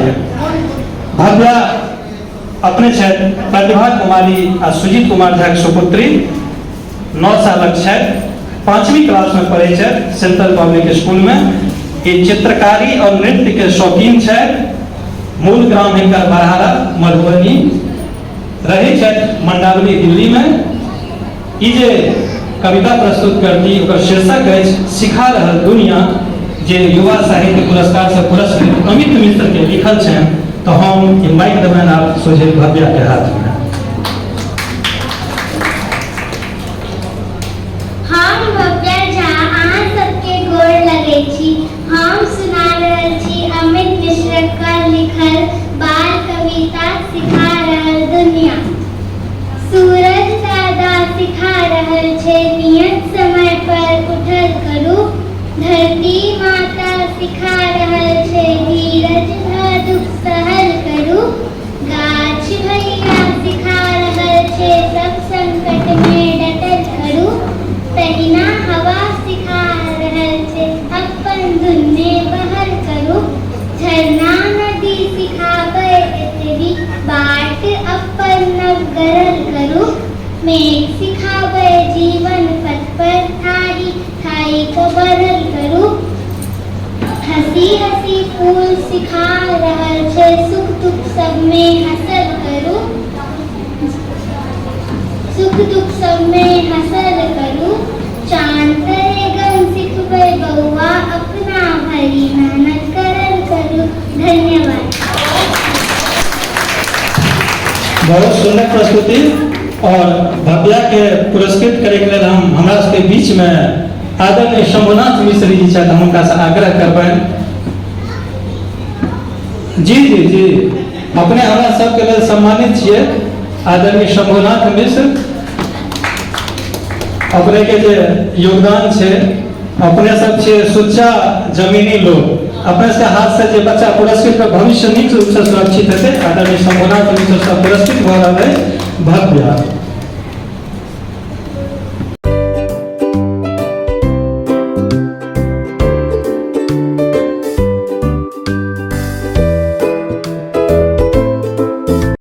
के। भव्या अपने छथि प्रतिभा कुमारी आ सुजीत कुमार झाक सुपुत्री, 9 सालक छथि, 5वीं क्लासमे पढ़ै छथि सेंट्रल पब्लिक स्कूलमे। ई चित्रकारी और नृत्य के शौकीन छथि। मूल ग्राम हिनकर बरहारा मधुबनी, रहै छथि मंडावली दिल्लीमे। ई जे कविता प्रस्तुत करती ओकर शीर्षक अछि सिखा रहल दुनिया, जे युवा साहित्य पुरस्कार से पुरस्कृत अमित मिश्र के लिखल छनि। तो हम ई माइक देबनि आप सोझे भव्या के हाथ में। हम भव्या झा अहाँ सबके गोर लगै छी। हम सुना रहल छी अमित मिश्र का लिखल बाल कविता सिखा रहल दुनिया। सूरज दादा सिखा रहल छै नियत समय पर उठल करू। धरती माता सिखा रहल छै धीरज धऽ दुख सहल करू। गाछ भैया सिखा रहल छै सब संकट मे डटल करू। तहिना हवा सिखा रहल छै अपन धुन मे बहल करू। झरना नदी सिखाबै एतबी बाट अपन नव गढ़ल करू। मेघ सिखाबै जीवन पथ पर थाही थाही कऽ बढ़ल करू। हंसी हंसी फूल सिखा रहल छै सुख दुख सबमे हंसल करू। सुख दुख सबमे हंसल करू। चाँद तरेगन सिखबै बौआ अपना भरि मेहनत करल करू। धन्यवाद। बहुत सुंदर प्रस्तुति और भव्या के पुरस्कृत करे के लेल हम हमरा सबके बीच में आदरणीय शंभुनाथ मिश्र जी छथि, हम हुनका से आग्रह करबनि। जी जी जी, अपने हमरा सबके लेल सम्मानित छियै आदरणीय शंभुनाथ मिश्र। अपने के जे योगदान छै, अपने सब छियै सुच्चा जमीनी लोग, अपने सबके हाथ से जे बच्चा पुरस्कृत के भविष्य नीक रूप से सुरक्षित हेतै। आदरणीय शंभुनाथ मिश्र सब पुरस्कृत भऽ रहल अछि भव्य।